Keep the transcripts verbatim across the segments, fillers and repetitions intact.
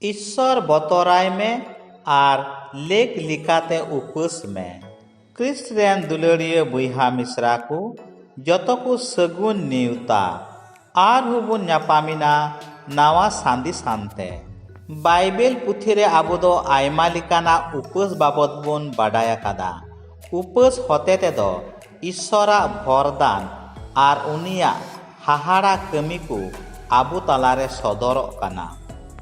ᱤᱥᱥᱚᱨ ᱵᱚᱛᱚᱨᱟᱭ ᱢᱮ ᱟᱨ ᱞᱮᱠ ᱞᱮᱠᱟᱛᱮ ᱩᱯᱟᱹᱥ ᱢᱮ᱾ ᱠᱨᱤᱥᱴ ᱨᱮᱱ ᱫᱩᱞᱟᱹᱲᱤᱭᱟᱹ ᱵᱚᱭᱦᱟ ᱢᱤᱥᱨᱟ ᱠᱚ, ᱡᱚᱛᱚ ᱠᱚ ᱥᱟᱹᱜᱩᱱ ᱱᱮᱣᱛᱟ᱾ ᱟᱨᱦᱚᱸ ᱵᱚᱱ ᱧᱟᱯᱟᱢᱮᱱᱟ ᱱᱟᱣᱟ ᱥᱟᱸᱫᱮᱥ ᱟᱱᱛᱮ᱾ ᱵᱟᱭᱵᱮᱞ ᱯᱩᱛᱷᱤ ᱨᱮ ᱟᱵᱚ ᱫᱚ ᱟᱭᱢᱟ ᱞᱮᱠᱟᱱᱟᱜ ᱩᱯᱟᱹᱥ ᱵᱟᱵᱚᱛ ᱵᱚᱱ ᱵᱟᱰᱟᱭ ᱟᱠᱟᱫᱟ᱾ ᱩᱯᱟᱹᱥ ᱦᱚᱛᱮ ᱛᱮᱫᱚ ᱤᱥᱥᱚᱨᱟᱜ ᱵᱷᱚᱨᱫᱟᱱ ᱟᱨ ᱩᱱᱤᱭᱟᱜ ᱦᱟᱦᱟᱲᱟ ᱠᱟᱹᱢᱤ ᱠᱚ ᱟᱵᱚ ᱛᱟᱞᱟᱨᱮ ᱥᱚᱫᱚᱨᱚᱜ ᱠᱟᱱᱟ᱾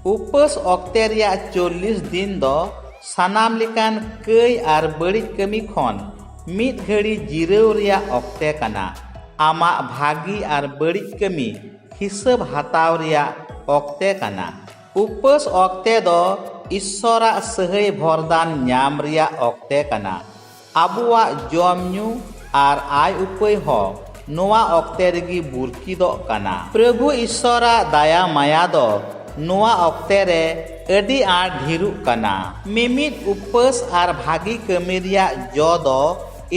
ᱩᱯᱟᱹᱥ ᱚᱠᱛᱮ ᱨᱮᱭᱟᱜ ᱪᱚᱞᱞᱤᱥ ᱫᱤᱱ ᱫᱚ ᱥᱟᱱᱟᱢ ᱞᱮᱠᱟᱱ ᱠᱟᱹᱭ ᱟᱨ ᱵᱟᱹᱲᱤᱡ ᱠᱟᱹᱢᱤ ᱠᱷᱚᱱ ᱢᱤᱫ ᱜᱷᱟᱹᱲᱤ ᱡᱤᱨᱟᱹᱣ ᱨᱮᱭᱟᱜ ᱚᱠᱛᱮ ᱠᱟᱱᱟ᱾ ᱟᱢᱟᱜ ᱵᱷᱟᱹᱜᱤ ᱟᱨ ᱵᱟᱹᱲᱤᱡ ᱠᱟᱹᱢᱤ ᱦᱤᱥᱟᱹᱵ ᱦᱟᱛᱟᱣ ᱨᱮᱭᱟᱜ ᱚᱠᱛᱮ ᱠᱟᱱᱟ᱾ ᱩᱯᱟᱹᱥ ᱚᱠᱛᱮ ᱫᱚ ᱤᱥᱥᱚᱨᱟᱜ ᱥᱟᱹᱦᱟᱹᱭ ᱵᱷᱚᱨᱫᱟᱱ ᱧᱟᱢ ᱨᱮᱭᱟᱜ ᱚᱠᱛᱮ ᱠᱟᱱᱟ᱾ ᱟᱵᱚᱣᱟᱜ ᱡᱚᱢ ᱧᱩ ᱟᱨ ᱟᱭ ᱩᱯᱟᱹᱭ ᱦᱚᱸ ᱱᱚᱣᱟ ᱚᱠᱛᱮ ᱨᱮᱜᱮ ᱵᱩᱨᱠᱤᱫᱚᱜ ᱠᱟᱱᱟ᱾ ᱯᱨᱚᱵᱷᱩ ᱤᱥᱥᱚᱨᱟᱜ ᱫᱟᱭᱟ ᱢᱟᱭᱟ ᱫᱚ ᱱᱚᱣᱟ ᱚᱠᱛᱮ ᱨᱮ ᱟᱹᱰᱤ ᱟᱸᱴ ᱰᱷᱮᱨᱚᱜ ᱠᱟᱱᱟ᱾ ᱢᱤᱢᱤᱫ ᱩᱯᱟᱹᱥ ᱟᱨ ᱵᱷᱟᱹᱜᱤ ᱠᱟᱹᱢᱤ ᱨᱮᱭᱟᱜ ᱡᱚ ᱫᱚ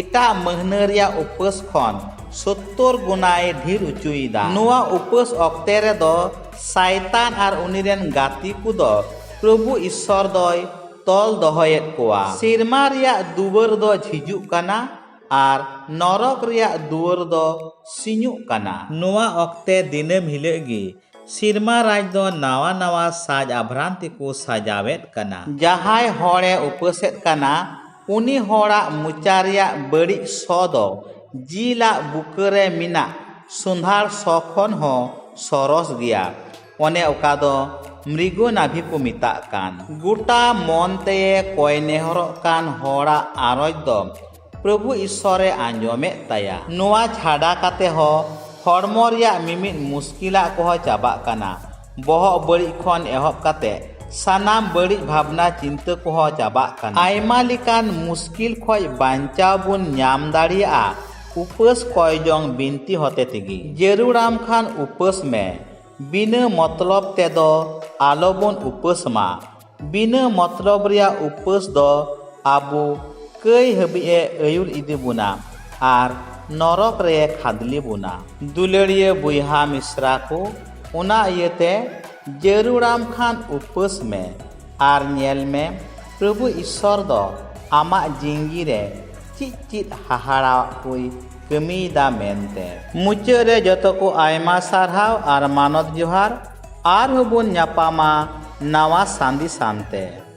ᱮᱴᱟᱜ ᱢᱟᱹᱦᱱᱟᱹ ᱨᱮᱭᱟᱜ ᱩᱯᱟᱹᱥ ᱠᱷᱚᱱ ᱥᱚᱛᱛᱚᱨ ᱜᱩᱱᱟᱭ ᱰᱷᱮᱨ ᱚᱪᱚᱭᱮᱫᱟ᱾ ᱱᱚᱣᱟ ᱩᱯᱟᱹᱥ ᱚᱠᱛᱮ ᱨᱮᱫᱚ ᱥᱟᱭᱛᱟᱱ ᱟᱨ ᱩᱱᱤ ᱨᱮᱱ ᱜᱟᱛᱮ ᱠᱚᱫᱚ ᱯᱨᱚᱵᱷᱩ ᱤᱥᱥᱚᱨ ᱫᱚᱭ ᱛᱚᱞ ᱫᱚᱦᱚᱭᱮᱫ ᱠᱚᱣᱟ᱾ ᱥᱮᱨᱢᱟ ᱨᱮᱭᱟᱜ ᱫᱩᱣᱟᱹᱨ ᱫᱚ ᱡᱷᱤᱡᱩᱜ ᱠᱟᱱᱟ ᱟᱨ ᱱᱚᱨᱚᱠ ᱨᱮᱭᱟᱜ ᱫᱩᱣᱟᱹᱨ ᱫᱚ ᱥᱤᱧᱚᱜ ᱠᱟᱱᱟ᱾ ᱱᱚᱣᱟ ᱚᱠᱛᱮ ᱫᱤᱱᱟᱹᱢ ᱦᱤᱞᱳᱜ ᱜᱮ ᱥᱮᱨᱢᱟ ᱨᱟᱡᱽ ᱫᱚ ᱱᱟᱣᱟ ᱱᱟᱣᱟ ᱥᱟᱡᱽ ᱟᱵᱷᱨᱟᱱ ᱛᱮᱠᱚ ᱥᱟᱡᱟᱣᱮᱫ ᱠᱟᱱᱟ᱾ ᱡᱟᱦᱟᱸᱭ ᱦᱚᱲᱮ ᱩᱯᱟᱹᱥᱮᱫ ᱠᱟᱱᱟ, ᱩᱱᱤ ᱦᱚᱲᱟᱜ ᱢᱚᱪᱟ ᱨᱮᱭᱟᱜ ᱵᱟᱹᱲᱤᱡ ᱥᱚ ᱫᱚ ᱡᱤᱞᱟᱜ ᱵᱩᱠᱟᱹ ᱨᱮ ᱢᱮᱱᱟᱜ ᱥᱚᱸᱫᱷᱟᱲ ᱥᱚ ᱠᱷᱚᱱ ᱦᱚᱸ ᱥᱚᱨᱚᱥ ᱜᱮᱭᱟ᱾ ᱚᱱᱮ ᱚᱠᱟ ᱫᱚ ᱢᱨᱤᱜᱚ ᱱᱟᱵᱷᱤ ᱠᱚ ᱢᱮᱛᱟᱜ ᱠᱟᱱ᱾ ᱜᱚᱴᱟ ᱢᱚᱱ ᱛᱮᱭᱮ ᱠᱚᱭ ᱱᱮᱦᱚᱨᱚᱜ ᱠᱟᱱ ᱦᱚᱲᱟᱜ ᱟᱨᱚᱡᱽ ᱫᱚ ᱯᱨᱚᱵᱷᱩ ᱤᱥᱥᱚᱨᱮ ᱟᱸᱡᱚᱢᱮᱫ ᱛᱟᱭᱟ᱾ ᱱᱚᱣᱟ ᱪᱷᱟᱰᱟ ᱠᱟᱛᱮ ᱦᱚᱸ ᱦᱚᱲᱢᱚ ᱨᱮᱭᱟᱜ ᱢᱤᱢᱤᱫ ᱢᱩᱥᱠᱤᱞᱟᱜ ᱠᱚᱦᱚᱸ ᱪᱟᱵᱟᱜ ᱠᱟᱱᱟ᱾ ᱵᱚᱦᱚᱜ ᱵᱟᱹᱲᱤᱡ ᱠᱷᱚᱱ ᱮᱦᱚᱵ ᱠᱟᱛᱮ ᱥᱟᱱᱟᱢ ᱵᱟᱹᱲᱤᱡ ᱵᱷᱟᱵᱽᱱᱟ ᱪᱤᱱᱛᱟᱹ ᱠᱚᱦᱚᱸ ᱪᱟᱵᱟᱜ ᱠᱟᱱᱟ᱾ ᱟᱭᱢᱟ ᱞᱮᱠᱟᱱ ᱢᱩᱥᱠᱤᱞ ᱠᱷᱚᱱ ᱵᱟᱧᱪᱟᱣ ᱵᱚᱱ ᱧᱟᱢ ᱫᱟᱲᱮᱭᱟᱜᱼᱟ ᱩᱯᱟᱹᱥ ᱠᱚᱭ ᱡᱚᱝ ᱵᱤᱱᱛᱤ ᱦᱚᱛᱮ ᱛᱮᱜᱮ᱾ ᱡᱟᱹᱨᱩᱲᱟᱢ ᱠᱷᱟᱱ ᱩᱯᱟᱹᱥ ᱢᱮ᱾ ᱵᱤᱱᱟᱹ ᱢᱚᱛᱞᱚᱵ ᱛᱮᱫᱚ ᱟᱞᱚᱵᱚᱱ ᱩᱯᱟᱹᱥ ᱢᱟ᱾ ᱵᱤᱱᱟᱹ ᱢᱚᱛᱞᱚᱵ ᱨᱮᱭᱟᱜ ᱩᱯᱟᱹᱥ ᱫᱚ ᱟᱵᱚ ᱠᱟᱹᱭ ᱦᱟᱹᱵᱤᱡ ᱮ ᱟᱹᱭᱩᱨ ᱤᱫᱤ ᱵᱚᱱᱟ ᱟᱨ ᱱᱚᱨᱚᱠ ᱨᱮ ᱠᱷᱟᱫᱽᱞᱮ ᱵᱚᱱᱟ᱾ ᱫᱩᱞᱟᱹᱲᱤᱭᱟᱹ ᱵᱚᱭᱦᱟ ᱢᱤᱥᱨᱟ ᱠᱚ, ᱚᱱᱟ ᱤᱭᱟᱹᱛᱮ ᱡᱟᱹᱨᱩᱲᱟᱢ ᱠᱷᱟᱱ ᱩᱯᱟᱹᱥ ᱢᱮ ᱟᱨ ᱧᱮᱞ ᱢᱮ, ᱯᱨᱚᱵᱷᱩ ᱤᱥᱥᱚᱨ ᱫᱚ ᱟᱢᱟᱜ ᱡᱤᱸᱜᱤ ᱨᱮ ᱪᱮᱫ ᱪᱮᱫ ᱦᱟᱦᱟᱲᱟᱣᱟᱜ ᱠᱚᱭ ᱠᱟᱹᱢᱤᱭᱮᱫᱟ ᱢᱮᱱᱛᱮ᱾ ᱢᱩᱪᱟᱹᱫ ᱨᱮ ᱡᱚᱛᱚ ᱠᱚ ᱟᱭᱢᱟ ᱥᱟᱨᱦᱟᱣ ᱟᱨ ᱢᱟᱱᱚᱛ ᱡᱚᱦᱟᱨ᱾ ᱟᱨᱦᱚᱸ ᱵᱚᱱ ᱧᱟᱯᱟᱢᱟ ᱱᱟᱣᱟ ᱥᱟᱸᱫᱮᱥ ᱟᱱᱛᱮ᱾